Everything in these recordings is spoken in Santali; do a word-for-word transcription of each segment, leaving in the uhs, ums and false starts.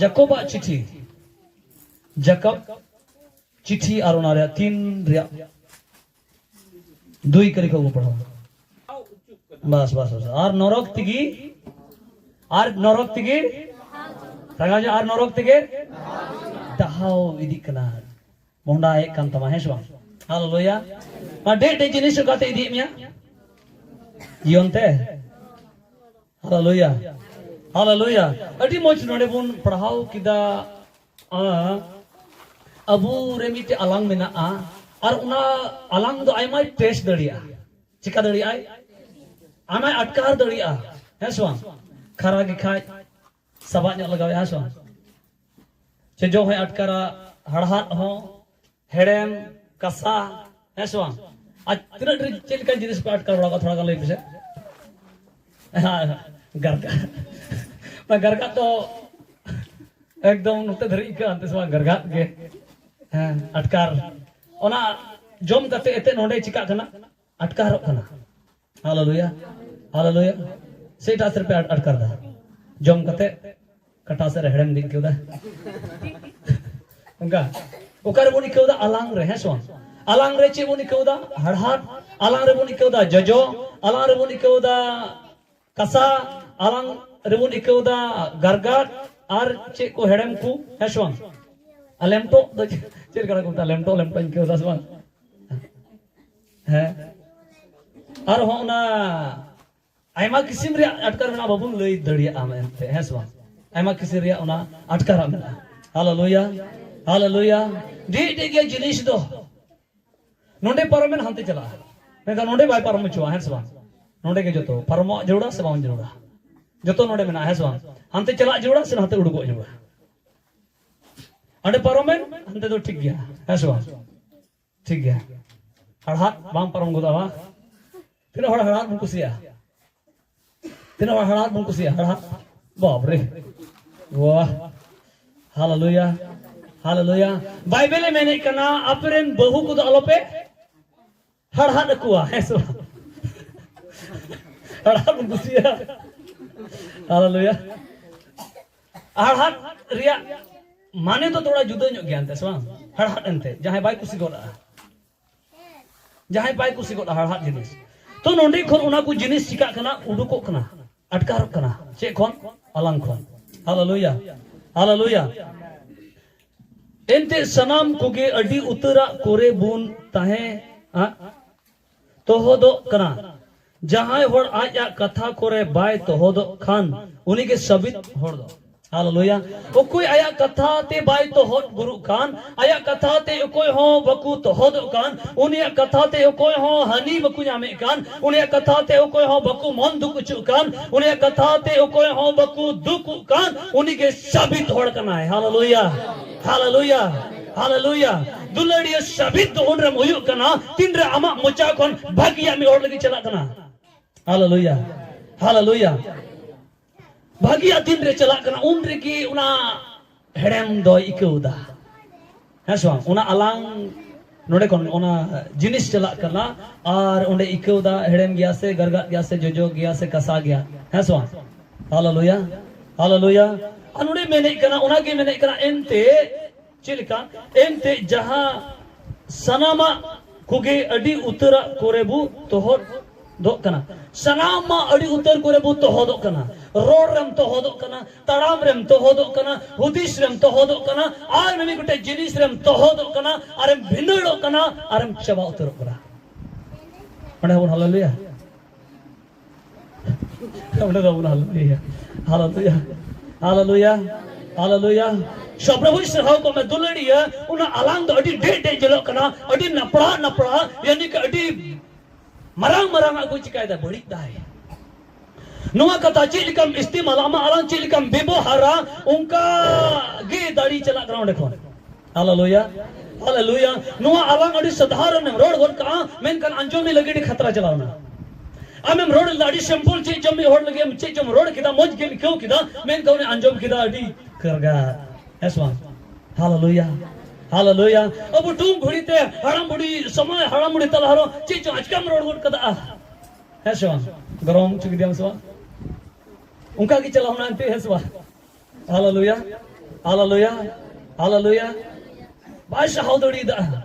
ᱡᱟᱠᱚᱵᱟᱜ ᱪᱤᱴᱷᱤ, ᱡᱟᱠᱚᱵ ᱪᱤᱴᱷᱤ ᱟᱨ ᱚᱱᱟ ᱨᱮᱭᱟᱜ ᱛᱤᱱ ᱨᱮᱭᱟᱜ ᱫᱩᱭ ᱠᱟᱹᱨᱤ ᱠᱷᱚᱱ ᱵᱚᱱ ᱯᱟᱲᱦᱟᱣᱟ᱾ ᱵᱟᱥ, ᱵᱟᱥ, ᱵᱟᱥ᱾ ᱟᱨ ᱱᱚᱨᱚᱠ ᱛᱮᱜᱮ, ᱟᱨ ᱱᱚᱨᱚᱠ ᱛᱮᱜᱮ, ᱨᱟᱸᱜᱟᱣ ᱧᱚᱜ, ᱟᱨ ᱱᱚᱨᱚᱠ ᱛᱮᱜᱮ ᱰᱟᱦᱟᱣ ᱤᱫᱤᱜ ᱠᱟᱱᱟ᱾ ᱢᱚᱦᱰᱟᱭᱮᱫ ᱠᱟᱱ ᱛᱟᱢᱟ, ᱦᱮᱸ ᱥᱮ ᱵᱟᱝ? ᱦᱟᱞᱮᱞᱩᱭᱟ᱾ ᱢᱟ ᱰᱮ ᱰᱮ ᱡᱤᱱᱤᱥ ᱚᱠᱟᱛᱮ ᱤᱫᱤᱭᱮᱫ ᱢᱮᱭᱟ? ᱡᱤᱭᱚᱱ ᱛᱮ᱾ ᱦᱟᱞᱮᱞᱩᱭᱟ, ᱦᱟᱞᱮᱞᱩᱭᱟ᱾ ᱟᱹᱰᱤ ᱢᱚᱡᱽ ᱱᱚᱰᱮ ᱵᱚᱱ ᱯᱟᱲᱦᱟᱣ ᱠᱮᱫᱟ᱾ ᱟ, ᱟᱵᱚ ᱨᱮ ᱢᱤᱫᱴᱮᱡ ᱟᱞᱟᱝ ᱢᱮᱱᱟᱜᱼᱟ, ᱟᱨ ᱚᱱᱟ ᱟᱞᱟᱝ ᱫᱚ ᱟᱭᱢᱟᱭ ᱴᱮᱥᱴ ᱫᱟᱲᱮᱭᱟᱜᱼᱟ᱾ ᱪᱮᱠᱟ ᱫᱟᱲᱮᱭᱟᱜᱼᱟᱭ? ᱟᱭᱢᱟᱭ ᱟᱴᱠᱟᱨ ᱫᱟᱲᱮᱭᱟᱜᱼᱟ, ᱦᱮᱸ ᱥᱮ ᱵᱟᱝ? ᱠᱷᱟᱨᱟ ᱜᱮ ᱠᱷᱟᱡ ᱥᱟᱵᱟᱜ ᱧᱚᱜ ᱞᱟᱜᱟᱣᱮᱭᱟ, ᱦᱮᱸ ᱥᱮ ᱵᱟᱝ? ᱡᱚᱡᱚ ᱦᱚᱸᱭ ᱟᱴᱠᱟᱨᱟ, ᱦᱟᱲᱦᱟᱫ ᱦᱚᱸ, ᱦᱮᱲᱮᱢ, ᱠᱟᱥᱟ, ᱦᱮᱸ ᱥᱮ ᱵᱟᱝ? ᱟᱨ ᱛᱤᱱᱟᱹᱜ ᱰᱷᱮᱨ ᱪᱮᱫ ᱞᱮᱠᱟᱱ ᱡᱤᱱᱤᱥ ᱯᱮ ᱟᱴᱠᱟᱨ ᱵᱟᱲᱟ ᱠᱟᱜᱼᱟ, ᱛᱷᱚᱲᱟ ᱜᱟᱱ ᱞᱟᱹᱭ ᱯᱮᱥᱮ᱾ ᱦᱮᱸ, ᱜᱟᱨᱜᱟ᱾ ᱚᱱᱟ ᱜᱟᱨᱜᱟ ᱫᱚ ᱮᱠᱫᱚᱢ ᱱᱚᱛᱮ ᱫᱷᱟᱹᱨᱤᱡ ᱟᱹᱭᱠᱟᱹᱜᱼᱟ, ᱦᱟᱱᱛᱮ ᱥᱮ ᱵᱟᱝ ᱜᱟᱨᱜᱟᱜ ᱜᱮ᱾ ᱦᱮᱸ, ᱟᱴᱠᱟᱨ᱾ ᱚᱱᱟ ᱡᱚᱢ ᱠᱟᱛᱮ ᱮᱱᱛᱮ ᱱᱚᱰᱮ ᱪᱤᱠᱟᱜ ᱠᱟᱱᱟ? ᱟᱴᱠᱟᱨᱚᱜ ᱠᱟᱱᱟ᱾ ᱦᱟᱞᱮᱞᱩᱭᱟ, ᱦᱟᱞᱮᱞᱩᱭᱟ᱾ ᱥᱮ ᱮᱴᱟᱜ ᱥᱮᱫ ᱨᱮᱯᱮ ᱟᱴ-, ᱟᱴᱠᱟᱨ ᱫᱟ? ᱡᱚᱢ ᱠᱟᱛᱮ ᱠᱟᱴᱟ ᱥᱮᱫ ᱨᱮ ᱦᱮᱲᱮᱢ ᱜᱮ ᱟᱹᱭᱠᱟᱹᱣ ᱫᱟ᱾ ᱚᱱᱠᱟ ᱚᱠᱟ ᱨᱮᱵᱚᱱ ᱟᱹᱭᱠᱟᱹᱣ ᱫᱟ? ᱟᱞᱟᱝ ᱨᱮ, ᱦᱮᱸ ᱥᱮ ᱵᱟᱝ? ᱟᱞᱟᱝ ᱨᱮ ᱪᱮᱫ ᱵᱚᱱ ᱟᱹᱭᱠᱟᱹᱣ ᱫᱟ? ᱦᱟᱲᱦᱟᱫ᱾ ᱟᱞᱟᱝ ᱨᱮᱵᱚᱱ ᱟᱹᱭᱠᱟᱹᱣ ᱫᱟ ᱡᱚᱡᱚ᱾ ᱟᱞᱟᱝ ᱨᱮᱵᱚᱱ ᱟᱹᱭᱠᱟᱹᱣ ᱫᱟ ᱠᱟᱥᱟ᱾ ᱟᱞᱟᱝ ᱨᱮᱵᱚᱱ ᱟᱹᱭᱠᱟᱹᱣ ᱫᱟ ᱜᱟᱨᱜᱟᱴ᱾ ᱟᱨ ᱪᱮᱫ ᱠᱚ ᱦᱮᱲᱮᱢ ᱠᱚ, ᱦᱮᱸ ᱥᱮ ᱵᱟᱝ? ᱟᱨ ᱞᱮᱢᱴᱚᱜ ᱫᱚ ᱪᱮᱫ ᱞᱮᱠᱟ ᱠᱚ ᱢᱮᱛᱟᱜᱼᱟ? ᱞᱮᱢᱴᱚᱜ, ᱞᱮᱢᱴᱚᱜ ᱤᱧ ᱟᱹᱭᱠᱟᱹᱣ ᱫᱟ, ᱥᱮ ᱵᱟᱝ? ᱦᱮᱸ, ᱟᱨᱦᱚᱸ ᱚᱱᱟ ᱟᱭᱢᱟ ᱠᱤᱥᱤᱢ ᱨᱮᱭᱟᱜ ᱟᱴᱠᱟᱨ ᱢᱮᱱᱟᱜᱼᱟ, ᱵᱟᱵᱚᱱ ᱞᱟᱹᱭ ᱫᱟᱲᱮᱭᱟᱜᱼᱟ ᱮᱱᱛᱮ, ᱦᱮᱸ ᱥᱮ ᱵᱟᱝ? ᱟᱭᱢᱟ ᱠᱤᱥᱤᱢ ᱨᱮᱭᱟᱜ ᱚᱱᱟ ᱟᱴᱠᱟᱨᱟᱜ ᱢᱮᱱᱟᱜᱼᱟ᱾ ᱦᱟᱞᱮᱞᱩᱭᱟ, ᱦᱟᱞᱮᱞᱩᱭᱟ᱾ ᱰᱷᱮᱨ ᱰᱷᱮᱨ ᱜᱮᱭᱟ ᱡᱤᱱᱤᱥ ᱫᱚ᱾ ᱱᱚᱰᱮ ᱯᱟᱨᱚᱢᱮᱱ ᱦᱟᱱᱛᱮ ᱪᱟᱞᱟᱜᱼᱟ, ᱢᱮᱱᱠᱷᱟᱱ ᱱᱚᱰᱮ ᱵᱟᱭ ᱯᱟᱨᱚᱢ ᱦᱚᱪᱚᱣᱟᱜᱼᱟ, ᱦᱮᱸ ᱥᱮ ᱵᱟᱝ? ᱱᱚᱰᱮ ᱜᱮ ᱡᱚᱛᱚ ᱯᱟᱨᱚᱢᱚᱜ ᱡᱟᱹᱨᱩᱲᱟ ᱥᱮ ᱵᱟᱝ ᱡᱟᱹᱨᱩᱲᱟ? ᱡᱚᱛᱚ ᱱᱚᱰᱮ ᱢᱮᱱᱟᱜᱼᱟ, ᱦᱮᱸ ᱥᱮ ᱵᱟᱝ? ᱦᱟᱱᱛᱮ ᱪᱟᱞᱟᱜ ᱡᱟᱹᱨᱩᱲᱟ ᱥᱮ ᱦᱟᱱᱛᱮ ᱩᱰᱩᱠᱚᱜ ᱡᱟᱹᱨᱩᱲᱟ? ᱦᱟᱸᱰᱮ ᱯᱟᱨᱚᱢᱮᱱ ᱦᱟᱱᱛᱮ ᱫᱚ ᱴᱷᱤᱠ ᱜᱮᱭᱟ, ᱦᱮᱸ ᱥᱮ ᱵᱟᱝ? ᱴᱷᱤᱠ ᱜᱮᱭᱟ᱾ ᱦᱟᱲᱦᱟᱫ ᱵᱟᱝ ᱯᱟᱨᱚᱢ ᱜᱚᱫᱚᱜᱼᱟ, ᱵᱟᱝ? ᱛᱤᱱᱟᱹᱜ ᱦᱚᱲ ᱦᱟᱲᱦᱟᱫ ᱵᱚᱱ ᱠᱩᱥᱤᱭᱟᱜᱼᱟ? ᱛᱤᱱᱟᱹᱜ ᱦᱚᱲ ᱦᱟᱲᱦᱟᱫ ᱵᱚᱱ ᱠᱩᱥᱤᱭᱟᱜᱼᱟ? ᱦᱟᱲᱦᱟᱫ, ᱵᱟᱯ ᱨᱮ, ᱣᱟᱦ, ᱦᱟᱞᱮᱞᱩᱭᱟ, ᱦᱟᱞᱮᱞᱩᱭᱟ᱾ ᱵᱟᱭᱵᱮᱞᱮ ᱢᱮᱱᱮᱫ ᱠᱟᱱᱟ, ᱟᱯᱮᱨᱮᱱ ᱵᱟᱹᱦᱩ ᱠᱚᱫᱚ ᱟᱞᱚᱯᱮ ᱦᱟᱲᱦᱟᱫ ᱟᱠᱚᱣᱟ, ᱦᱮᱸ ᱥᱮ ᱵᱟᱝ? ᱦᱟᱲᱦᱟᱫ ᱵᱚᱱ ᱠᱩᱥᱤᱭᱟᱜᱼᱟ᱾ ᱦᱟᱞᱮᱞᱩᱭᱟ᱾ ᱦᱟᱲᱦᱟᱫ ᱨᱮᱭᱟᱜ ᱢᱟᱱᱮ ᱫᱚ ᱛᱷᱚᱲᱟ ᱡᱩᱫᱟᱹ ᱧᱚᱜ ᱜᱮᱭᱟ ᱮᱱᱛᱮ, ᱥᱮ ᱵᱟᱝ? ᱦᱟᱲᱦᱟᱫ ᱮᱱᱛᱮ ᱡᱟᱦᱟᱸᱭ ᱵᱟᱭ ᱠᱩᱥᱤ ᱜᱚᱫ ᱟᱜᱼᱟ, ᱡᱟᱦᱟᱸᱭ ᱵᱟᱭ ᱠᱩᱥᱤ ᱜᱚᱫ ᱟᱜᱼᱟ ᱦᱟᱲᱦᱟᱫ ᱡᱤᱱᱤᱥ᱾ ᱛᱚ ᱱᱚᱸᱰᱮ ᱠᱷᱚᱱ ᱚᱱᱟ ᱠᱚ ᱡᱤᱱᱤᱥ ᱪᱤᱠᱟᱜ ᱠᱟᱱᱟ, ᱩᱰᱩᱠᱚᱜ ᱠᱟᱱᱟ, ᱟᱴᱠᱟᱨᱚᱜ ᱠᱟᱱᱟ᱾ ᱪᱮᱫ ᱠᱷᱚᱱ? ᱟᱞᱟᱝ ᱠᱷᱚᱱ᱾ ᱦᱟᱞᱮᱞᱩᱭᱟ, ᱦᱟᱞᱮᱞᱩᱭᱟ᱾ ᱮᱱᱛᱮ ᱥᱟᱱᱟᱢ ᱠᱚᱜᱮ ᱟᱹᱰᱤ ᱩᱛᱟᱹᱨᱟᱜ ᱠᱚᱨᱮ ᱵᱚᱱ ᱛᱟᱦᱮᱸ ᱛᱚᱦᱚᱫᱚᱜ ᱠᱟᱱᱟ᱾ ᱡᱟᱦᱟᱸᱭ ᱦᱚᱲ ᱟᱡᱟᱜ ᱠᱟᱛᱷᱟ ᱠᱚᱨᱮ ᱵᱟᱭ ᱛᱚᱦᱚᱫᱚᱜ ᱠᱷᱟᱱ, ᱩᱱᱤᱜᱮ ᱥᱟᱵᱤᱛ ᱦᱚᱲ ᱫᱚ᱾ ᱦᱟᱞᱮᱞᱩᱭᱟ᱾ ᱚᱠᱚᱭ ᱟᱭᱟᱜ ᱠᱟᱛᱷᱟ ᱛᱮ ᱵᱟᱭ ᱛᱚᱦᱚᱫ ᱵᱩᱨᱩᱜ ᱠᱟᱱ, ᱟᱭᱟᱜ ᱠᱟᱛᱷᱟ ᱛᱮ ᱚᱠᱚᱭ ᱦᱚᱸ ᱵᱟᱠᱚ ᱛᱚᱦᱚᱫᱚᱜ ᱠᱟᱱ, ᱩᱱᱤᱭᱟᱜ ᱠᱟᱛᱷᱟ ᱛᱮ ᱚᱠᱚᱭ ᱦᱚᱸ ᱦᱟᱹᱱᱤ ᱵᱟᱠᱚ ᱧᱟᱢᱮᱫ ᱠᱟᱱ, ᱩᱱᱤᱭᱟᱜ ᱠᱟᱛᱷᱟ ᱛᱮ ᱚᱠᱚᱭ ᱦᱚᱸ ᱵᱟᱠᱚ ᱢᱚᱱ ᱫᱩᱠ ᱦᱚᱪᱚᱜ ᱠᱟᱱ, ᱩᱱᱤᱭᱟᱜ ᱠᱟᱛᱷᱟ ᱛᱮ ᱚᱠᱚᱭ ᱦᱚᱸ ᱵᱟᱠᱚ ᱫᱩᱠᱚᱜ ᱠᱟᱱ, ᱩᱱᱤᱜᱮ ᱥᱟᱵᱤᱛ ᱦᱚᱲ ᱠᱟᱱᱟᱭ᱾ ᱦᱟᱞᱮᱞᱩᱭᱟ, ᱦᱟᱞᱮᱞᱩᱭᱟ, ᱦᱟᱞᱮᱞᱩᱭᱟ᱾ ᱫᱩᱞᱟᱹᱲᱤᱭᱟᱹ ᱥᱟᱵᱤᱛ ᱫᱚ ᱩᱱᱨᱮᱢ ᱦᱩᱭᱩᱜ ᱠᱟᱱᱟ, ᱛᱤᱱᱨᱮ ᱟᱢᱟᱜ ᱢᱚᱪᱟ ᱠᱷᱚᱱ ᱵᱷᱟᱹᱜᱤᱭᱟᱜ ᱢᱤᱫ ᱦᱚᱲ ᱞᱟᱹᱜᱤᱫ ᱪᱟᱞᱟᱜ ᱠᱟᱱᱟ᱾ ᱦᱟᱞᱮᱞᱩᱭᱟ, ᱦᱟᱞᱮᱞᱩᱭᱟ᱾ ᱵᱷᱟᱹᱜᱤᱭᱟᱜ ᱛᱤᱱᱨᱮ ᱪᱟᱞᱟᱜ ᱠᱟᱱᱟ, ᱩᱱ ᱨᱮᱜᱮ ᱚᱱᱟ ᱦᱮᱲᱮᱢ ᱫᱚᱭ ᱟᱹᱭᱠᱟᱹᱣ ᱫᱟ᱾ ᱦᱮᱸ ᱥᱮ ᱵᱟᱝ? ᱚᱱᱟ ᱟᱞᱟᱝ ᱱᱚᱰᱮ ᱠᱷᱚᱱ ᱚᱱᱟ ᱡᱤᱱᱤᱥ ᱪᱟᱞᱟᱜ ᱠᱟᱱᱟ, ᱟᱨ ᱚᱸᱰᱮ ᱟᱹᱭᱠᱟᱹᱣ ᱫᱟ ᱦᱮᱲᱮᱢ ᱜᱮᱭᱟ ᱥᱮ ᱜᱟᱨᱜᱟᱜ ᱜᱮᱭᱟ ᱥᱮ ᱡᱚᱡᱚ ᱜᱮᱭᱟ ᱥᱮ ᱠᱟᱥᱟ ᱜᱮᱭᱟ᱾ ᱦᱮᱸ ᱥᱮ ᱵᱟᱝ? ᱦᱟᱞᱮᱞᱩᱭᱟ, ᱦᱟᱞᱮᱞᱩᱭᱟ᱾ ᱟᱨ ᱱᱚᱰᱮ ᱢᱮᱱᱮᱫ ᱠᱟᱱᱟ, ᱚᱱᱟᱜᱮ ᱢᱮᱱᱮᱫ ᱠᱟᱱᱟ, ᱮᱱᱛᱮ ᱪᱮᱫ ᱞᱮᱠᱟ? ᱮᱱᱛᱮ ᱡᱟᱦᱟᱸ ᱥᱟᱱᱟᱢᱟᱜ ᱠᱚᱜᱮ ᱟᱹᱰᱤ ᱩᱛᱟᱹᱨᱟᱜ ᱠᱚᱨᱮ ᱵᱚ ᱛᱚᱦᱚᱫᱚᱜ ᱠᱟᱱᱟ᱾ ᱥᱟᱱᱟᱢᱟᱜ ᱟᱹᱰᱤ ᱩᱛᱟᱹᱨ ᱠᱚᱨᱮ ᱵᱚ ᱛᱚᱦᱚᱫᱚᱜ ᱠᱟᱱᱟ᱾ ᱨᱚᱲ ᱨᱮᱢ ᱛᱚᱦᱚᱫᱚᱜ ᱠᱟᱱᱟ, ᱛᱟᱲᱟᱢ ᱨᱮᱢ ᱛᱚᱦᱚᱫᱚᱜ ᱠᱟᱱᱟ, ᱦᱩᱫᱤᱥ ᱨᱮᱢ ᱛᱚᱦᱚᱫᱚᱜ ᱠᱟᱱᱟ, ᱟᱨ ᱢᱤᱢᱤᱫ ᱜᱚᱴᱮᱡ ᱡᱤᱱᱤᱥ ᱨᱮᱢ ᱛᱚᱦᱚᱫᱚᱜ ᱠᱟᱱᱟ, ᱟᱨᱮᱢ ᱵᱷᱤᱸᱫᱟᱹᱲᱚᱜ ᱠᱟᱱᱟ, ᱟᱨᱮᱢ ᱪᱟᱵᱟ ᱩᱛᱟᱹᱨᱚᱜ ᱠᱟᱱᱟ᱾ ᱚᱸᱰᱮ ᱦᱚᱸᱵᱚᱱ ᱦᱟᱞᱮᱞᱩᱭᱟ᱾ ᱚᱸᱰᱮ ᱫᱚ ᱵᱚᱱ ᱦᱟᱞᱮᱞᱩᱭᱟ᱾ ᱦᱟᱞᱮᱞᱩᱭᱟ᱾ ᱦᱟᱞᱮᱞᱩᱭᱟ᱾ ᱦᱟᱞᱮᱞᱩᱭᱟ᱾ ᱥᱚᱵ ᱯᱨᱚᱵᱷᱩ ᱥᱟᱨᱦᱟᱣ ᱠᱚ ᱢᱮ ᱫᱩᱞᱟᱹᱲᱤᱭᱟᱹ, ᱚᱱᱟ ᱟᱞᱟᱝ ᱫᱚ ᱟᱹᱰᱤ ᱰᱮᱡ ᱰᱮᱡ ᱧᱮᱞᱚᱜ ᱠᱟᱱᱟ, ᱟᱹᱰᱤ ᱱᱟᱯᱲᱟ ᱱᱟᱯᱲᱟ, ᱭᱟᱱᱤ ᱠᱤ ᱟᱹᱰᱤ ᱢᱟᱨᱟᱝ ᱢᱟᱨᱟᱝ ᱟᱜ ᱠᱚ ᱪᱤᱠᱟᱭᱫᱟ, ᱵᱟᱹᱲᱤᱡ ᱫᱟᱭ᱾ ᱱᱚᱣᱟ ᱠᱟᱛᱷᱟ ᱪᱮᱫ ᱞᱮᱠᱟᱢ ᱤᱥᱛᱮᱢᱟᱞᱟ, ᱟᱢᱟᱜ ᱟᱞᱟᱝ ᱪᱮᱫ ᱞᱮᱠᱟᱢ ᱵᱮᱵᱚᱦᱟᱨᱟ, ᱚᱱᱠᱟ ᱜᱮ ᱫᱟᱲᱮ ᱪᱟᱞᱟᱜ ᱠᱟᱱᱟ ᱚᱸᱰᱮ ᱠᱷᱚᱱ᱾ ᱦᱟᱞᱮᱞᱩᱭᱟ, ᱦᱟᱞᱮᱞᱩᱭᱟ᱾ ᱱᱚᱣᱟ ᱟᱞᱟᱝ ᱟᱹᱰᱤ ᱥᱟᱫᱷᱟᱨᱚᱱ ᱮᱢ ᱨᱚᱲ ᱜᱚᱫ ᱠᱟᱜᱼᱟ, ᱢᱮᱱᱠᱷᱟᱱ ᱟᱸᱡᱚᱢᱤ ᱞᱟᱹᱜᱤᱫ ᱟᱹᱰᱤ ᱠᱷᱟᱛᱨᱟ ᱪᱟᱞᱟᱣᱱᱟ᱾ ᱟᱢᱮᱢ ᱨᱚᱲ ᱞᱮᱫᱟ ᱟᱹᱰᱤ simple, ᱪᱮᱫ ᱪᱚᱢ ᱢᱤᱫ ᱦᱚᱲ ᱞᱟᱹᱜᱤᱫ ᱮᱢ ᱪᱮᱫ ᱪᱚᱢ ᱨᱚᱲ ᱠᱮᱫᱟ, ᱢᱚᱡᱽ ᱜᱮᱢ ᱟᱹᱭᱠᱟᱹᱣ ᱠᱮᱫᱟ, ᱢᱮᱱᱠᱷᱟᱱ ᱩᱱᱤ ᱟᱸᱡᱚᱢ ᱠᱮᱫᱟ ᱟᱹᱰᱤ ᱠᱟᱨᱜᱟᱨ᱾ ᱦᱮᱸ ᱥᱮ ᱵᱟᱝ? ᱦᱟᱞᱮᱞᱩᱭᱟ, ᱦᱟᱞᱮᱞᱩᱭᱟ᱾ ᱟᱵᱚ ᱴᱩᱢ ᱜᱷᱩᱲᱤ ᱛᱮ ᱦᱟᱲᱟᱢ ᱵᱩᱲᱦᱤ ᱥᱚᱢᱚᱭ, ᱦᱟᱲᱟᱢ ᱵᱩᱲᱦᱤ ᱛᱟᱞᱟ ᱦᱚᱨᱚ ᱪᱮᱫ ᱪᱚᱝ ᱟᱪᱠᱟᱢ ᱨᱚᱲ ᱜᱚᱫ ᱠᱟᱫᱟ᱾ ᱦᱮᱸ ᱥᱮ ᱵᱟᱝ? ᱜᱚᱨᱚᱢ ᱦᱚᱪᱚ ᱠᱮᱫᱮᱭᱟᱢ ᱥᱮ ᱵᱟᱝ? ᱚᱱᱠᱟ ᱜᱮ ᱪᱟᱞᱟᱣ ᱮᱱᱟ ᱮᱱᱛᱮ, ᱦᱮᱸ ᱥᱮ ᱵᱟᱝ? ᱦᱟᱞᱮᱞᱩᱭᱟ, ᱦᱟᱞᱮᱞᱩᱭᱟ, ᱦᱟᱞᱮᱞᱩᱭᱟ᱾ ᱵᱟᱭ ᱥᱟᱦᱟᱣ ᱫᱟᱲᱮᱭᱟᱫᱟ᱾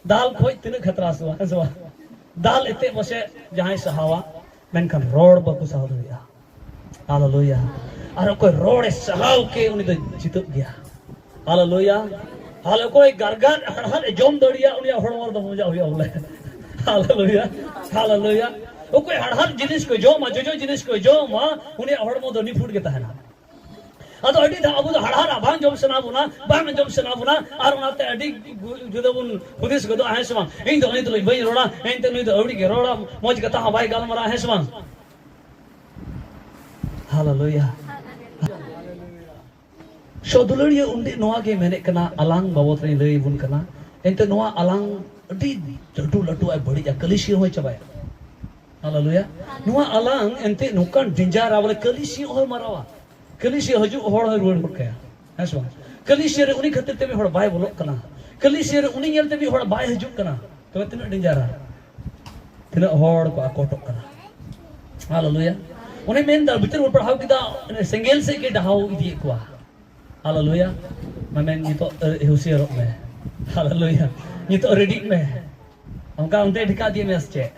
ᱫᱟᱞ ᱠᱷᱚᱡ ᱛᱤᱱᱟᱹᱜ ᱠᱷᱟᱛᱨᱟ ᱥᱮ ᱵᱟᱝ, ᱦᱮᱸ ᱥᱮ ᱵᱟᱝ? ᱫᱟᱞ ᱮᱛᱮ ᱯᱟᱥᱮ ᱡᱟᱦᱟᱸᱭ ᱥᱟᱦᱟᱣᱟ, ᱢᱮᱱᱠᱷᱟᱱ ᱨᱚᱲ ᱵᱟᱠᱚ ᱥᱟᱦᱟᱣ ᱫᱟᱲᱮᱭᱟᱜᱼᱟ᱾ ᱦᱟᱞᱮᱞᱩᱭᱟ᱾ ᱟᱨ ᱚᱠᱚᱭ ᱨᱚᱲᱮ ᱥᱟᱦᱟᱣ ᱠᱮ, ᱩᱱᱤ ᱫᱚ ᱡᱤᱛᱟᱹᱜ ᱜᱮᱭᱟ᱾ ᱦᱟᱞᱮᱞᱩᱭᱟ᱾ ᱦᱟᱞᱮ ᱚᱠᱚᱭ ᱜᱟᱨᱜᱟᱨ ᱦᱟᱲᱦᱟᱫ ᱮ ᱡᱚᱢ ᱫᱟᱲᱮᱭᱟᱜᱼᱟ, ᱩᱱᱤᱭᱟᱜ ᱦᱚᱲᱢᱚ ᱨᱮᱫᱚ ᱢᱚᱡᱟ ᱦᱩᱭᱩᱜᱼᱟ ᱵᱚᱞᱮ᱾ ᱦᱟᱞᱮᱞᱩᱭᱟ, ᱦᱟᱞᱮᱞᱩᱭᱟ᱾ ᱚᱠᱚᱭ ᱦᱟᱲᱦᱟᱫ ᱡᱤᱱᱤᱥ ᱠᱚ ᱡᱚᱢᱟ, ᱡᱚᱡᱚ ᱡᱤᱱᱤᱥ ᱠᱚ ᱡᱚᱢᱟ, ᱩᱱᱤᱭᱟᱜ ᱦᱚᱲᱢᱚ ᱫᱚ ᱱᱤᱯᱷᱩᱴ ᱜᱮ ᱛᱟᱦᱮᱱᱟ᱾ ᱟᱫᱚ ᱟᱹᱰᱤ ᱫᱷᱟᱣ ᱟᱵᱚ ᱫᱚ ᱦᱟᱲᱦᱟᱫ ᱵᱟᱝ ᱡᱚᱢ ᱥᱟᱱᱟ ᱵᱚᱱᱟ, ᱵᱟᱝ ᱟᱸᱡᱚᱢ ᱥᱟᱱᱟ ᱵᱚᱱᱟ, ᱟᱨ ᱚᱱᱟᱛᱮ ᱟᱹᱰᱤ ᱡᱩᱫᱟᱹ ᱵᱚᱱ ᱦᱩᱫᱤᱥ ᱜᱚᱫᱚᱜᱼᱟ, ᱦᱮᱸ ᱥᱮ ᱵᱟᱝ? ᱤᱧ ᱫᱚ ᱩᱱᱤ ᱛᱩᱞᱩᱡ ᱵᱟᱹᱧ ᱨᱚᱲᱟ, ᱮᱱᱛᱮ ᱱᱩᱭ ᱫᱚ ᱟᱹᱣᱲᱤ ᱜᱮ ᱨᱚᱲᱟ, ᱢᱚᱡᱽ ᱠᱟᱛᱷᱟ ᱦᱚᱸ ᱵᱟᱭ ᱜᱟᱞᱢᱟᱨᱟᱜᱼᱟ, ᱦᱮᱸ ᱥᱮ ᱵᱟᱝ? ᱦᱟᱞᱮᱞᱩᱭᱟ᱾ ᱥᱚ ᱫᱩᱞᱟᱹᱲᱤᱭᱟᱹ ᱩᱱᱰᱤ ᱱᱚᱣᱟ ᱜᱮ ᱢᱮᱱᱮᱫ ᱠᱟᱱᱟ, ᱟᱞᱟᱝ ᱵᱟᱵᱚᱫ ᱨᱮᱧ ᱞᱟᱹᱭ ᱟᱵᱚᱱ ᱠᱟᱱᱟ᱾ ᱮᱱᱛᱮ ᱱᱚᱣᱟ ᱟᱞᱟᱝ ᱟᱹᱰᱤ ᱞᱟᱹᱴᱩ ᱞᱟᱹᱴᱩ ᱟᱭ ᱵᱟᱹᱲᱤᱡᱟ, ᱠᱟᱹᱞᱤᱥᱤ ᱦᱚᱸᱭ ᱪᱟᱵᱟᱭᱟ᱾ ᱦᱟᱞᱮᱞᱩᱭᱟ᱾ ᱱᱚᱣᱟ ᱟᱞᱟᱝ ᱮᱱᱛᱮ ᱱᱚᱝᱠᱟᱱ ᱰᱮᱧᱡᱟᱨᱟ ᱵᱚᱞᱮ, ᱠᱟᱹᱞᱤᱥᱤ ᱦᱚᱸᱭ ᱢᱟᱨᱟᱣᱟ᱾ ᱠᱟᱹᱞᱤᱥᱤ ᱦᱤᱡᱩᱜ ᱦᱚᱲ ᱦᱚᱸᱭ ᱨᱩᱣᱟᱹᱲ ᱜᱚᱫ ᱠᱟᱭᱟ, ᱦᱮᱸ ᱥᱮ ᱵᱟᱝ? ᱠᱟᱹᱞᱤᱥᱤ ᱨᱮ ᱩᱱᱤ ᱠᱷᱟᱹᱛᱤᱨ ᱛᱮ ᱢᱤᱫ ᱦᱚᱲ ᱵᱟᱭ ᱵᱚᱞᱚᱜ ᱠᱟᱱᱟ, ᱠᱟᱹᱞᱤᱥᱤ ᱨᱮ ᱩᱱᱤ ᱧᱮᱞ ᱛᱮ ᱢᱤᱫ ᱦᱚᱲ ᱵᱟᱭ ᱦᱤᱡᱩᱜ ᱠᱟᱱᱟ᱾ ᱛᱚᱵᱮ ᱛᱤᱱᱟᱹᱜ ᱰᱮᱧᱡᱟᱨᱟ, ᱛᱤᱱᱟᱹᱜ ᱦᱚᱲ ᱠᱚ ᱟᱠᱚᱴᱚᱜ ᱠᱟᱱᱟ᱾ ᱦᱟᱞᱮᱞᱩᱭᱟ᱾ ᱩᱱᱤ ᱢᱮᱱᱫᱟ, ᱵᱷᱤᱛᱟᱹᱨ ᱵᱚᱱ ᱯᱟᱲᱦᱟᱣ ᱠᱮᱫᱟ, ᱥᱮᱸᱜᱮᱞ ᱥᱮᱫ ᱜᱮ ᱰᱟᱦᱟᱣ ᱤᱫᱤᱭᱮᱫ ᱠᱚᱣᱟ᱾ ᱦᱟᱞᱮᱞᱩᱭᱟ᱾ ᱢᱟ ᱢᱮᱱ, ᱱᱤᱛᱚᱜ ᱦᱩᱥᱤᱭᱟᱨᱚᱜ ᱢᱮ᱾ ᱦᱟᱞᱮᱞᱩᱭᱟ᱾ ᱱᱤᱛᱚᱜ ᱨᱮᱰᱤᱜ ᱢᱮ᱾ ᱚᱱᱠᱟ ᱚᱱᱛᱮ ᱰᱷᱮᱠᱟ ᱤᱫᱤᱭᱮᱫ ᱢᱮᱭᱟ ᱥᱮ ᱪᱮᱫ?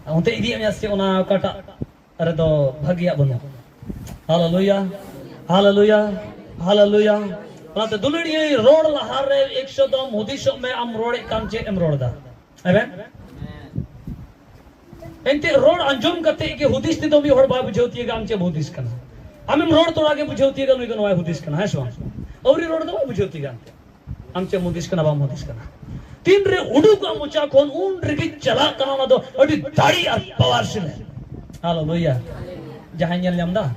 ᱚᱱᱛᱮ ᱤᱫᱤᱭᱮᱫ ᱢᱮᱭᱟ ᱥᱮ ᱪᱮᱫ? ᱚᱱᱟ ᱚᱠᱟᱴᱟᱜ ᱨᱮᱫᱚ ᱵᱷᱟᱹᱜᱤᱭᱟᱜ ᱵᱟᱹᱱᱩᱜ᱾ ᱦᱟᱞᱮᱞᱩᱭᱟ, ᱦᱟᱞᱮᱞᱩᱭᱟ, ᱦᱟᱞᱮᱞᱩᱭᱟ᱾ ᱚᱱᱟᱛᱮ ᱫᱩᱞᱟᱹᱲᱤᱭᱟᱹ, ᱨᱚᱲ ᱞᱟᱦᱟᱨᱮ ᱮᱠᱥᱚ ᱫᱚᱢ ᱦᱩᱫᱤᱥᱚᱜ ᱢᱮ, ᱟᱢ ᱨᱚᱲᱮᱫ ᱠᱟᱱ ᱪᱮᱫ ᱮᱢ ᱨᱚᱲ ᱮᱫᱟ? ᱟᱢᱮᱱ? ᱮᱱᱛᱮ ᱨᱚᱲ ᱟᱸᱡᱚᱢ ᱠᱟᱛᱮ ᱜᱮ ᱦᱩᱫᱤᱥ ᱛᱮᱫᱚ ᱢᱤᱫ ᱦᱚᱲ ᱵᱟᱭ ᱵᱩᱡᱷᱟᱹᱣ ᱛᱤᱭᱟᱹᱜᱟ ᱟᱢ ᱪᱮᱫ ᱮᱢ ᱦᱩᱫᱤᱥ ᱠᱟᱱᱟ᱾ ᱟᱢᱮᱢ ᱨᱚᱲ ᱛᱚᱨᱟ ᱜᱮ ᱵᱩᱡᱷᱟᱹᱣ ᱛᱤᱭᱟᱹᱜᱟ ᱱᱩᱭ ᱫᱚ ᱱᱚᱣᱟᱭ ᱦᱩᱫᱤᱥ ᱠᱟᱱᱟ, ᱦᱮᱸ ᱥᱮ ᱵᱟᱝ? ᱟᱹᱣᱨᱤ ᱨᱚᱲ ᱫᱚ ᱵᱟᱭ ᱵᱩᱡᱷᱟᱹᱣ ᱛᱤᱭᱟᱹᱜᱟ ᱟᱢ ᱪᱮᱫ ᱮᱢ ᱦᱩᱫᱤᱥ ᱠᱟᱱᱟ, ᱵᱟᱢ ᱦᱩᱫᱤᱥ ᱠᱟᱱᱟ᱾ ᱛᱤᱱᱨᱮ ᱩᱰᱩᱠᱚᱜᱼᱟ ᱢᱚᱪᱟ ᱠᱷᱚᱱ, ᱩᱱ ᱨᱮᱜᱮ ᱪᱟᱞᱟᱜ ᱠᱟᱱᱟ ᱚᱱᱟ ᱫᱚ ᱟᱹᱰᱤ ᱫᱟᱲᱮ ᱟᱨ ᱯᱟᱣᱟᱨ ᱥᱮᱞᱮᱫ᱾ ᱦᱟᱞᱮᱞᱩᱭᱟ᱾ ᱡᱟᱦᱟᱸᱭ ᱧᱮᱞ ᱧᱟᱢ ᱮᱫᱟ?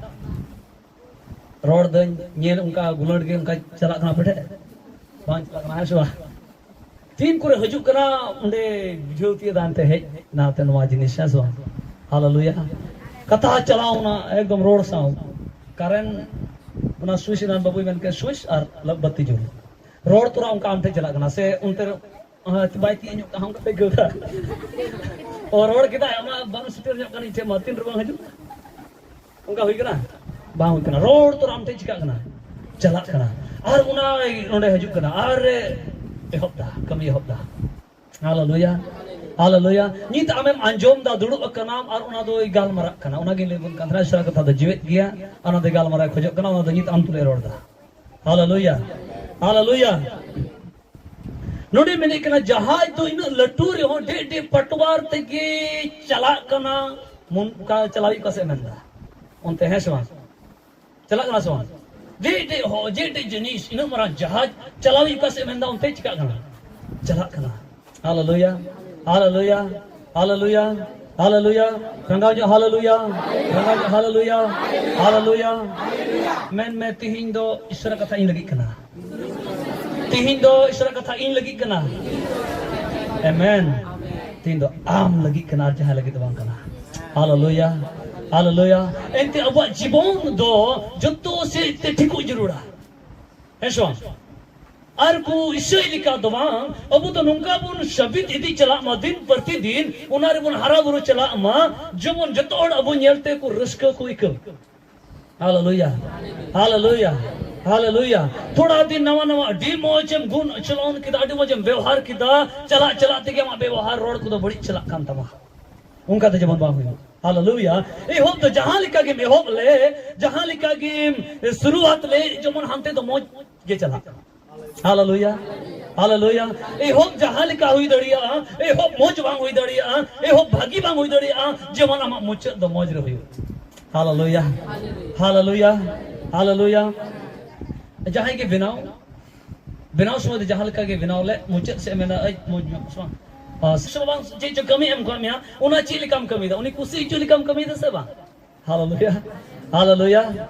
ᱨᱚᱲ ᱫᱟᱹᱧ, ᱧᱮᱞ ᱚᱱᱠᱟ ᱜᱩᱞᱟᱹᱴ ᱜᱮ ᱚᱱᱠᱟ ᱪᱟᱞᱟᱜ ᱠᱟᱱᱟ ᱟᱯᱮ ᱴᱷᱮᱱ? ᱵᱟᱝ ᱪᱟᱞᱟᱜ ᱠᱟᱱᱟ, ᱦᱮᱸ ᱥᱮ ᱵᱟᱝ? ᱛᱤᱱ ᱠᱚᱨᱮ ᱦᱤᱡᱩᱜ ᱠᱟᱱᱟ, ᱚᱸᱰᱮ ᱵᱩᱡᱷᱟᱹᱣ ᱛᱤᱭᱟᱹᱜ ᱫᱟ ᱮᱱᱛᱮ ᱦᱮᱡ ᱱᱟᱛᱮ ᱱᱚᱣᱟ ᱡᱤᱱᱤᱥ, ᱦᱮᱸ ᱥᱮ ᱵᱟᱝ? ᱦᱟᱞᱮᱞᱩᱭᱟ᱾ ᱠᱟᱛᱷᱟ ᱪᱟᱞᱟᱣ ᱮᱱᱟ ᱮᱠᱫᱚᱢ ᱨᱚᱲ ᱥᱟᱶ᱾ ᱠᱟᱨᱮᱱᱴ ᱚᱱᱟ ᱥᱩᱭᱤᱪ ᱮᱱᱟ, ᱵᱟᱹᱵᱩᱭ ᱢᱮᱱ ᱠᱮᱫ, "ᱥᱩᱭᱤᱪ ᱟᱨ ᱵᱟᱹᱛᱤ ᱡᱩᱞ᱾" ᱨᱚᱲ ᱛᱚᱨᱟ ᱚᱱᱠᱟ ᱟᱢ ᱴᱷᱮᱱ ᱪᱟᱞᱟᱜ ᱠᱟᱱᱟ ᱥᱮ ᱚᱱᱛᱮ ᱨᱮ, ᱦᱮᱸ, ᱵᱟᱭ ᱛᱤᱭᱟᱹᱜ ᱧᱚᱜ ᱠᱟᱜᱼᱟ, ᱚᱱᱠᱟ ᱯᱮ ᱟᱹᱭᱠᱟᱹᱣ ᱫᱟ? ᱚ, ᱨᱚᱲ ᱠᱮᱫᱟᱭ, ᱟᱢᱟᱜ ᱵᱟᱝ ᱥᱮᱴᱮᱨ ᱧᱚᱜ ᱠᱟᱱᱟ ᱤᱧ ᱴᱷᱮᱱ ᱢᱟ, ᱛᱤᱱ ᱨᱮ ᱵᱟᱝ ᱦᱤᱡᱩᱜ? ᱚᱱᱠᱟ ᱦᱩᱭ ᱠᱟᱱᱟ? ᱵᱟᱝ ᱦᱩᱭᱩᱜ ᱠᱟᱱᱟ᱾ ᱨᱚᱲ ᱛᱚᱨᱟ ᱟᱢ ᱴᱷᱮᱱ ᱪᱤᱠᱟᱹᱜ ᱠᱟᱱᱟ? ᱪᱟᱞᱟᱜ ᱠᱟᱱᱟ᱾ ᱟᱨ ᱚᱱᱟ ᱱᱚᱰᱮ ᱦᱤᱡᱩᱜ ᱠᱟᱱᱟ, ᱟᱨ ᱮᱦᱚᱵ ᱫᱟ, ᱠᱟᱹᱢᱤ ᱮᱦᱚᱵ ᱫᱟ᱾ ᱦᱟᱞᱮᱞᱩᱭᱟ, ᱦᱟᱞᱮᱞᱩᱭᱟ᱾ ᱱᱤᱛ ᱟᱢᱮᱢ ᱟᱸᱡᱚᱢ ᱫᱟ, ᱫᱩᱲᱩᱵ ᱟᱠᱟᱱᱟᱢ ᱟᱨ ᱚᱱᱟ ᱫᱚᱭ ᱜᱟᱞᱢᱟᱨᱟᱜ ᱠᱟᱱᱟ᱾ ᱚᱱᱟᱜᱤᱧ ᱞᱟᱹᱭ ᱟᱵᱚᱱ ᱠᱟᱱ ᱛᱟᱦᱮᱱᱟ, ᱤᱥᱚᱨᱟᱜ ᱠᱟᱛᱷᱟ ᱫᱚ ᱡᱤᱣᱮᱫ ᱜᱮᱭᱟ᱾ ᱚᱱᱟ ᱫᱚᱭ ᱜᱟᱞᱢᱟᱨᱟᱣ ᱠᱷᱚᱡᱚᱜ ᱠᱟᱱᱟ, ᱚᱱᱟ ᱫᱚ ᱱᱤᱛ ᱟᱢ ᱛᱩᱞᱩᱡ ᱮ ᱨᱚᱲ ᱫᱟ᱾ ᱦᱟᱞᱮᱞᱩᱭᱟ, ᱦᱟᱞᱮᱞᱩᱭᱟ᱾ ᱱᱚᱰᱮ ᱢᱮᱱᱮᱫ ᱠᱟᱱᱟ, ᱡᱟᱦᱟᱡᱽ ᱫᱚ ᱤᱱᱟᱹᱜ ᱞᱟᱹᱴᱩ ᱨᱮᱦᱚᱸ ᱰᱷᱮᱨ ᱰᱷᱮᱨ ᱯᱟᱴᱣᱟᱨ ᱛᱮᱜᱮ ᱪᱟᱞᱟᱜ ᱠᱟᱱᱟ᱾ ᱢᱚᱱ ᱚᱠᱟ ᱪᱟᱞᱟᱣ ᱦᱩᱭᱩᱜ ᱠᱟᱱᱟ ᱥᱮ ᱢᱮᱱᱫᱟ ᱚᱱᱛᱮ, ᱦᱮᱸ ᱥᱮ ᱵᱟᱝ? ᱪᱟᱞᱟᱜ ᱠᱟᱱᱟ ᱥᱮ ᱵᱟᱝ? ᱰᱷᱮᱨ ᱰᱷᱮᱨ ᱦᱚᱲ, ᱰᱷᱮᱨ ᱰᱷᱮᱨ ᱡᱤᱱᱤᱥ, ᱤᱱᱟᱹᱜ ᱢᱟᱨᱟᱝ ᱡᱟᱦᱟᱡᱽ ᱪᱟᱞᱟᱣ ᱦᱩᱭᱩᱜ ᱠᱟᱱᱟ ᱥᱮ ᱢᱮᱱᱫᱟ ᱚᱱᱛᱮ ᱪᱤᱠᱟᱜ ᱠᱟᱱᱟ? ᱪᱟᱞᱟᱜ ᱠᱟᱱᱟ᱾ ᱦᱟᱞᱮᱞᱩᱭᱟ, ᱦᱟᱞᱮᱞᱩᱭᱟ, ᱦᱟᱞᱮᱞᱩᱭᱟ, ᱦᱟᱞᱮᱞᱩᱭᱟ᱾ ᱨᱟᱸᱜᱟᱣ ᱧᱚᱜ ᱦᱟᱞᱮᱞᱩᱭᱟ, ᱨᱟᱸᱜᱟᱣ ᱧᱚᱜ ᱦᱟᱞᱮᱞᱩᱭᱟ, ᱦᱟᱞᱮᱞᱩᱭᱟ᱾ ᱢᱮᱱ ᱢᱮ, ᱛᱤᱦᱤᱧ ᱫᱚ ᱤᱥᱚᱨᱟᱜ ᱠᱟᱛᱷᱟ ᱤᱧ ᱞᱟᱹᱜᱤᱫ ᱠᱟᱱᱟ᱾ ᱛᱤᱦᱤᱧ ᱫᱚ ᱤᱥᱚᱨᱟᱜ ᱠᱟᱛᱷᱟ ᱤᱧ ᱞᱟᱹᱜᱤᱫ ᱠᱟᱱᱟ᱾ ᱟᱢᱮᱱ᱾ ᱛᱤᱦᱤᱧ ᱫᱚ ᱟᱢ ᱞᱟᱹᱜᱤᱫ ᱠᱟᱱᱟ, ᱟᱨ ᱡᱟᱦᱟᱸᱭ ᱞᱟᱹᱜᱤᱫ ᱫᱚ ᱵᱟᱝ ᱠᱟᱱᱟ᱾ ᱦᱟᱞᱮᱞᱩᱭᱟ, ᱦᱟᱞᱮᱞᱩᱭᱟ᱾ ᱮᱱᱛᱮ ᱟᱵᱚᱣᱟᱜ ᱡᱤᱵᱚᱱ ᱫᱚ ᱡᱚᱛᱚ ᱥᱮᱫ ᱛᱮ ᱴᱷᱤᱠᱚᱜ ᱡᱟᱹᱨᱩᱲᱟ᱾ ᱦᱮᱸ ᱥᱮ ᱵᱟᱝ? ᱟᱨ ᱠᱚ ᱤᱥᱟᱹᱭ ᱞᱮᱠᱟ ᱫᱚ ᱵᱟᱝ, ᱟᱵᱚ ᱫᱚ ᱱᱚᱝᱠᱟ ᱵᱚᱱ ᱥᱟᱵᱤᱛ ᱤᱫᱤ ᱪᱟᱞᱟᱜ ᱢᱟ ᱫᱤᱱ ᱯᱨᱚᱛᱤᱫᱤᱱ, ᱚᱱᱟ ᱨᱮᱵᱚᱱ ᱦᱟᱨᱟ ᱵᱩᱨᱩ ᱪᱟᱞᱟᱜ ᱢᱟ, ᱡᱮᱢᱚᱱ ᱡᱚᱛᱚ ᱦᱚᱲ ᱟᱵᱚ ᱧᱮᱞ ᱛᱮ ᱠᱚ ᱨᱟᱹᱥᱠᱟᱹ ᱠᱚ ᱟᱹᱭᱠᱟᱹᱣ᱾ ᱦᱟᱞᱮᱞᱩᱭᱟ, ᱦᱟᱞᱮᱞᱩᱭᱟ, ᱦᱟᱞᱮᱞᱩᱭᱟ᱾ ᱛᱷᱚᱲᱟ ᱫᱤᱱ ᱱᱟᱣᱟ ᱱᱟᱣᱟ ᱟᱹᱰᱤ ᱢᱚᱡᱽ ᱮᱢ ᱜᱩᱱ ᱟᱪᱚᱨᱚᱱ ᱠᱮᱫᱟ, ᱟᱹᱰᱤ ᱢᱚᱡᱽ ᱮᱢ ᱵᱮᱣᱦᱟᱨ ᱠᱮᱫᱟ, ᱪᱟᱞᱟᱜ ᱪᱟᱞᱟᱜ ᱛᱮᱜᱮ ᱟᱢᱟᱜ ᱵᱮᱣᱦᱟᱨ ᱨᱚᱲ ᱠᱚᱫᱚ ᱵᱟᱹᱲᱤᱡ ᱪᱟᱞᱟᱜ ᱠᱟᱱ ᱛᱟᱢᱟ᱾ ᱚᱱᱠᱟ ᱫᱚ ᱡᱮᱢᱚᱱ ᱵᱟᱝ ᱦᱩᱭᱩᱜ᱾ ᱦᱟᱞᱮᱞᱩᱭᱟ᱾ ᱮᱦᱚᱵ ᱫᱚ ᱡᱟᱦᱟᱸ ᱞᱮᱠᱟ ᱜᱮᱢ ᱮᱦᱚᱵ ᱞᱮ, ᱡᱟᱦᱟᱸ ᱞᱮᱠᱟ ᱜᱮᱢ ᱥᱩᱨᱩᱣᱟᱛ ᱞᱮ, ᱡᱮᱢᱚᱱ ᱦᱟᱱᱛᱮ ᱫᱚ ᱢᱚᱡᱽ ᱜᱮ ᱪᱟᱞᱟᱜ᱾ ᱦᱟᱞᱮᱞᱩᱭᱟ, ᱦᱟᱞᱮᱞᱩᱭᱟ᱾ ᱮᱦᱚᱵ ᱡᱟᱦᱟᱸ ᱞᱮᱠᱟ ᱦᱩᱭ ᱫᱟᱲᱮᱭᱟᱜᱼᱟ, ᱮᱦᱚᱵ ᱢᱚᱡᱽ ᱵᱟᱝ ᱦᱩᱭ ᱫᱟᱲᱮᱭᱟᱜᱼᱟ, ᱮᱦᱚᱵ ᱵᱷᱟᱹᱜᱤ ᱵᱟᱝ ᱦᱩᱭ ᱫᱟᱲᱮᱭᱟᱜᱼᱟ, ᱡᱮᱢᱚᱱ ᱟᱢᱟᱜ ᱢᱩᱪᱟᱹᱫ ᱫᱚ ᱢᱚᱡᱽ ᱨᱮ ᱦᱩᱭᱩᱜ᱾ ᱦᱟᱞᱮᱞᱩᱭᱟ, ᱦᱟᱞᱮᱞᱩᱭᱟ, ᱦᱟᱞᱮᱞᱩᱭᱟ᱾ ᱡᱟᱦᱟᱸᱭ ᱜᱮ ᱵᱮᱱᱟᱣ, ᱵᱮᱱᱟᱣ ᱥᱚᱢᱚᱭ ᱫᱚ ᱡᱟᱦᱟᱸ ᱞᱮᱠᱟ ᱜᱮ ᱵᱮᱱᱟᱣ ᱞᱮ, ᱢᱩᱪᱟᱹᱫ ᱥᱮᱫ ᱢᱮᱱᱟ, "ᱟᱹᱭ, ᱢᱚᱡᱽ ᱧᱚᱜ ᱥᱮ ᱵᱟᱝ?" ᱟᱨ ᱥᱮ ᱵᱟᱝ, ᱪᱮᱫ ᱪᱚ ᱠᱟᱹᱢᱤ ᱮᱢ ᱠᱟᱜ ᱢᱮᱭᱟ, ᱚᱱᱟ ᱪᱮᱫ ᱞᱮᱠᱟᱢ ᱠᱟᱹᱢᱤᱭᱮᱫᱟ? ᱩᱱᱤ ᱠᱩᱥᱤ ᱦᱚᱪᱚ ᱞᱮᱠᱟᱢ ᱠᱟᱹᱢᱤᱭᱮᱫᱟ ᱥᱮ ᱵᱟᱝ? ᱦᱟᱞᱮᱞᱩᱭᱟ, ᱦᱟᱞᱮᱞᱩᱭᱟ᱾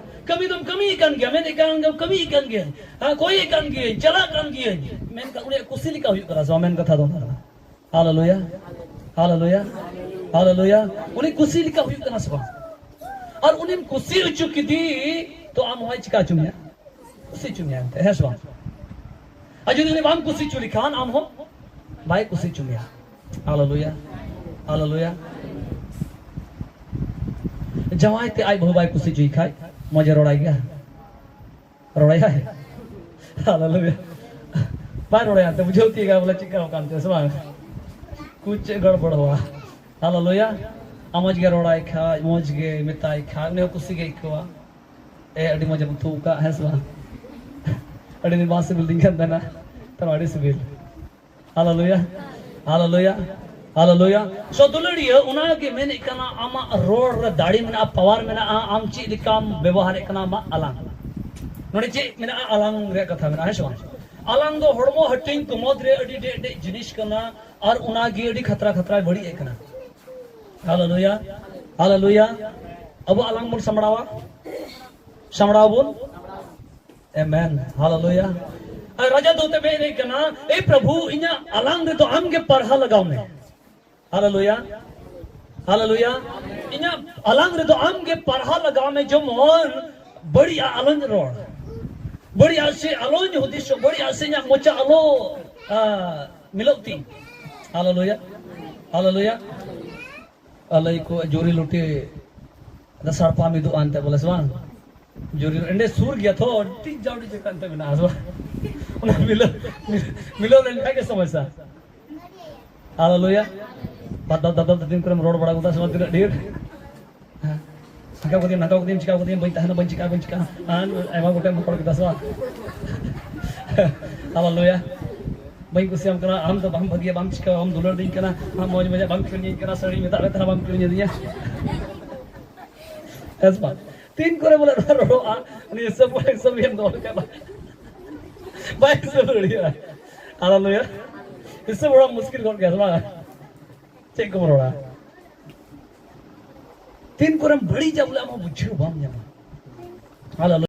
ᱠᱟᱹᱢᱤ ᱫᱚᱢ ᱠᱟᱹᱢᱤᱭᱮᱫ ᱠᱟᱱ ᱜᱮᱭᱟ, ᱢᱮᱱᱮᱫ ᱠᱟᱱ ᱜᱮᱭᱟᱢ, ᱠᱟᱹᱢᱤᱭᱮᱫ ᱠᱟᱱ ᱜᱮᱭᱟ, ᱦᱮᱸ, ᱠᱚᱭᱮᱫ ᱠᱟᱱ ᱜᱤᱭᱟᱹᱧ, ᱪᱟᱞᱟᱜ ᱠᱟᱱ ᱜᱤᱭᱟᱹᱧ, ᱢᱮᱱᱠᱷᱟᱱ ᱩᱱᱤᱭᱟᱜ ᱠᱩᱥᱤ ᱞᱮᱠᱟ ᱦᱩᱭᱩᱜ ᱠᱟᱱᱟ ᱥᱮ ᱵᱟᱝ? ᱢᱮᱱ ᱠᱟᱛᱷᱟ ᱫᱚ ᱚᱱᱟ ᱠᱟᱱᱟ᱾ ᱦᱟᱞᱮᱞᱩᱭᱟ, ᱦᱟᱞᱮᱞᱩᱭᱟ, ᱦᱟᱞᱮᱞᱩᱭᱟ᱾ ᱩᱱᱤ ᱠᱩᱥᱤ ᱞᱮᱠᱟ ᱦᱩᱭᱩᱜ ᱠᱟᱱᱟ ᱥᱮ ᱵᱟᱝ? ᱟᱨ ᱩᱱᱤᱢ ᱠᱩᱥᱤ ᱦᱚᱪᱚ ᱠᱮᱫᱮ, ᱛᱚ ᱟᱢ ᱦᱚᱸᱭ ᱪᱤᱠᱟ ᱦᱚᱪᱚ ᱢᱮᱭᱟ? ᱠᱩᱥᱤ ᱦᱚᱪᱚ ᱢᱮᱭᱟ ᱮᱱᱛᱮ, ᱦᱮᱸ ᱥᱮ ᱵᱟᱝ? ᱟᱨ ᱡᱩᱫᱤ ᱩᱱᱤ ᱵᱟᱢ ᱠᱩᱥᱤ ᱦᱚᱪᱚ ᱞᱮᱠᱷᱟᱱ, ᱟᱢ ᱦᱚᱸ ᱵᱟᱭ ᱠᱩᱥᱤ ᱦᱚᱪᱚ ᱢᱮᱭᱟ᱾ ᱦᱟᱞᱮᱞᱩᱭᱟ, ᱦᱟᱞᱮᱞᱩᱭᱟ᱾ ᱡᱟᱶᱟᱭ ᱛᱮ ᱟᱡ ᱵᱟᱹᱦᱩ ᱵᱟᱭ ᱠᱩᱥᱤ ᱦᱚᱪᱚᱭ ᱠᱷᱟᱡ, ᱢᱚᱡᱮ ᱨᱚᱲᱟᱭ ᱜᱮᱭᱟ? ᱨᱚᱲᱟᱭᱟᱭ? ᱦᱟᱞᱮᱞᱩᱭᱟ᱾ ᱵᱟᱭ ᱨᱚᱲᱟᱭᱟ, ᱛᱚ ᱵᱩᱡᱷᱟᱹᱣ ᱛᱤᱭᱳᱜᱟ ᱵᱚᱞᱮ ᱪᱮᱫ ᱠᱟᱱ ᱛᱟᱭᱟ, ᱥᱮ ᱵᱟᱝ? ᱠᱩᱪ ᱜᱚᱲᱵᱚᱲ ᱦᱩᱣᱟ᱾ ᱦᱟᱞᱮᱞᱩᱭᱟ᱾ ᱟᱢ ᱢᱚᱡᱽ ᱜᱮ ᱨᱚᱲᱟᱭ ᱠᱷᱟᱡ, ᱢᱚᱡᱽ ᱜᱮ ᱢᱮᱛᱟᱭ ᱠᱷᱟᱡ, ᱩᱱᱤ ᱦᱚᱸ ᱠᱩᱥᱤ ᱜᱮ ᱟᱹᱭᱠᱟᱹᱣᱟ᱾ ᱮ, ᱟᱹᱰᱤ ᱢᱚᱡᱽ ᱮᱢ ᱩᱛᱩ ᱟᱠᱟᱫ, ᱦᱮᱸ ᱥᱮ ᱵᱟᱝ? ᱟᱹᱰᱤ ᱫᱤᱱ ᱵᱟᱝ ᱥᱤᱵᱤᱞ ᱫᱤᱧ ᱠᱟᱱ ᱛᱟᱦᱮᱱᱟ, ᱛᱚ ᱟᱹᱰᱤ ᱥᱤᱵᱤᱞ᱾ ᱦᱟᱞᱮᱞᱩᱭᱟ, ᱦᱟᱞᱮᱞᱩᱭᱟ, ᱦᱟᱞᱮᱞᱩᱭᱟ᱾ ᱥᱚ ᱫᱩᱞᱟᱹᱲᱤᱭᱟᱹ, ᱚᱱᱟ ᱜᱮ ᱢᱮᱱᱮᱫ ᱠᱟᱱᱟ, ᱟᱢᱟᱜ ᱨᱚᱲ ᱨᱮ ᱫᱟᱲᱮ ᱢᱮᱱᱟᱜᱼᱟ, ᱯᱟᱣᱟᱨ ᱢᱮᱱᱟᱜᱼᱟ, ᱟᱢ ᱪᱮᱫ ᱞᱮᱠᱟᱢ ᱵᱮᱵᱚᱦᱟᱨᱮᱫ ᱠᱟᱱᱟ ᱟᱢᱟᱜ ᱟᱞᱟᱝ᱾ ᱱᱚᱰᱮ ᱪᱮᱫ ᱢᱮᱱᱟᱜᱼᱟ? ᱟᱞᱟᱝ ᱨᱮᱭᱟᱜ ᱠᱟᱛᱷᱟ ᱢᱮᱱᱟᱜᱼᱟ, ᱦᱮᱸ ᱥᱮ ᱵᱟᱝ? ᱟᱞᱟᱝ ᱫᱚ ᱦᱚᱲᱢᱚ ᱦᱟᱹᱴᱤᱧ ᱠᱚ ᱢᱩᱫᱽ ᱨᱮ ᱟᱹᱰᱤ ᱰᱮᱡ ᱰᱮᱡ ᱡᱤᱱᱤᱥ ᱠᱟᱱᱟ, ᱟᱨ ᱚᱱᱟ ᱜᱮ ᱟᱹᱰᱤ ᱠᱷᱟᱛᱨᱟ ᱠᱷᱟᱛᱨᱟᱭ ᱵᱟᱹᱲᱤᱡ ᱮᱫ ᱠᱟᱱᱟ᱾ ᱦᱟᱞᱮᱞᱩᱭᱟ, ᱦᱟᱞᱮᱞᱩᱭᱟ᱾ ᱟᱵᱚ ᱟᱞᱟᱝ ᱵᱚᱱ ᱥᱟᱢᱵᱲᱟᱣᱟ, ᱥᱟᱢᱵᱲᱟᱣ ᱵᱚᱱ᱾ ᱟᱢᱮᱱ᱾ ᱦᱟᱞᱮᱞᱩᱭᱟ᱾ ᱟᱨ ᱨᱟᱡᱟ ᱫᱩᱛ ᱮ ᱢᱮᱱᱮᱫ ᱠᱟᱱᱟ, "ᱮ ᱯᱨᱚᱵᱷᱩ, ᱤᱧᱟᱜ ᱟᱞᱟᱝ ᱨᱮᱫᱚ ᱟᱢ ᱜᱮ ᱯᱟᱨᱦᱟ ᱞᱟᱜᱟᱣ ᱢᱮ᱾" ᱦᱟᱞᱮᱞᱩᱭᱟ᱾ ᱦᱟᱞᱮᱞᱩᱭᱟ᱾ ᱤᱧᱟᱜ ᱟᱞᱟᱝ ᱨᱮᱫᱚ ᱟᱢ ᱜᱮ ᱯᱟᱨᱦᱟ ᱞᱟᱜᱟᱣ ᱢᱮ, ᱡᱮᱢᱚᱱ ᱵᱟᱹᱲᱤᱡ ᱟᱜ ᱟᱞᱚᱧ ᱨᱚᱲ, ᱵᱟᱹᱲᱤᱡ ᱟᱜ ᱥᱮ ᱟᱞᱚᱧ ᱦᱩᱫᱤᱥᱚᱜ, ᱵᱟᱹᱲᱤᱡ ᱟᱜ ᱥᱮ ᱤᱧᱟᱜ ᱢᱚᱪᱟ ᱟᱞᱚ, ᱟ, ᱢᱤᱞᱚᱜ ᱛᱤᱧ᱾ ᱦᱟᱞᱮᱞᱩᱭᱟ᱾ ᱦᱟᱞᱮᱞᱩᱭᱟ᱾ ᱟᱞᱟᱭ ᱠᱚ ᱡᱩᱨᱤ ᱞᱩᱴᱤ ᱫᱚ ᱥᱟᱲᱯᱟ ᱢᱤᱫᱚᱜ ᱟᱱᱛᱮ ᱵᱚᱞᱮ ᱥᱮ ᱵᱟᱝ? ᱡᱩᱨᱤ ᱮᱸᱰᱮ ᱥᱩᱨ ᱜᱮᱭᱟ ᱛᱚ, ᱴᱷᱤᱠ ᱡᱟᱣᱰᱤ ᱪᱮᱛᱟᱱ ᱛᱮ ᱢᱮᱱᱟᱜᱼᱟ ᱥᱮ ᱵᱟᱝ? ᱚᱱᱟ ᱢᱤᱞᱟᱹᱣ, ᱢᱤᱞᱟᱹᱣ ᱞᱮᱱᱠᱷᱟᱱ ᱜᱮ ᱥᱚᱢᱚᱥᱥᱟ᱾ ᱦᱟᱞᱮᱞᱩᱭᱟ᱾ ᱵᱟᱫ ᱫᱟᱫᱟ ᱫᱟᱫᱟ ᱫᱤᱱ ᱠᱚᱨᱮᱢ ᱨᱚᱲ ᱵᱟᱲᱟ ᱜᱚᱫᱟ ᱥᱮ ᱵᱟᱝ ᱛᱤᱱᱟᱹᱜ ᱰᱷᱮᱨ? ᱦᱮᱸ᱾ ᱦᱟᱱᱠᱟ ᱠᱚᱫᱤᱧ, ᱱᱟᱝᱠᱟ ᱠᱚᱫᱤᱧ, ᱪᱤᱠᱟ ᱠᱚᱫᱤᱧ, ᱵᱟᱹᱧ ᱛᱟᱦᱮᱱᱟ, ᱵᱟᱹᱧ ᱪᱤᱠᱟ, ᱵᱟᱹᱧ ᱪᱤᱠᱟ᱾ ᱟᱨ ᱟᱭᱢᱟ ᱜᱚᱴᱮᱱ ᱵᱚᱠᱚᱲ ᱠᱮᱫᱟ ᱥᱮ ᱵᱟᱝ? ᱦᱟᱞᱮᱞᱩᱭᱟ᱾ ᱵᱟᱹᱧ ᱠᱩᱥᱤᱭᱟᱢ ᱠᱟᱱᱟ, ᱟᱢ ᱫᱚ ᱵᱟᱢ ᱵᱷᱟᱹᱜᱤᱭᱟ, ᱵᱟᱢ ᱪᱤᱠᱟᱹᱣᱟ, ᱵᱟᱢ ᱫᱩᱞᱟᱹᱲ ᱫᱤᱧ ᱠᱟᱱᱟ, ᱟᱢ ᱢᱚᱡᱽ ᱢᱚᱡᱽ ᱵᱟᱢ ᱠᱤᱨᱤᱧ ᱠᱟᱱᱟ, ᱥᱟᱹᱲᱤ ᱢᱮᱛᱟᱜ ᱢᱮ ᱛᱟᱦᱮᱱᱟ, ᱵᱟᱢ ᱠᱤᱨᱤᱧ ᱟᱹᱫᱤᱧᱟ᱾ ᱦᱮᱸ ᱥᱮ ᱵᱟᱝ? ᱛᱤᱱ ᱠᱚᱨᱮ ᱵᱚᱞᱮ ᱱᱚᱣᱟ ᱨᱚᱲᱚᱜᱼᱟ, ᱩᱱᱤ ᱦᱤᱥᱟᱹᱵ ᱵᱟᱭ ᱦᱤᱥᱟᱹᱵ ᱮᱢ ᱫᱚᱦᱚ ᱞᱮᱠᱷᱟᱱ ᱵᱟᱭ, ᱵᱟᱭ ᱦᱤᱥᱟᱹᱵ ᱫᱟᱲᱮᱭᱟᱜᱼᱟ᱾ ᱦᱟᱞᱮᱞᱩᱭᱟ᱾ ᱦᱤᱥᱟᱹᱵ ᱦᱚᱲ ᱢᱩᱥᱠᱤᱞ ᱜᱚᱫ ᱜᱮᱭᱟ, ᱥᱮ ᱵᱟᱝ? ᱪᱮᱫ ᱠᱚᱢ ᱨᱚᱲᱟ? ᱛᱤᱱ ᱠᱚᱨᱮᱢ ᱵᱟᱹᱲᱤᱡᱟ ᱵᱚᱞᱮ ᱟᱢ ᱦᱚᱸ ᱵᱩᱡᱷᱟᱹᱣ ᱵᱟᱢ ᱧᱟᱢᱟ᱾ ᱦᱟᱞᱮᱞᱩᱭᱟ᱾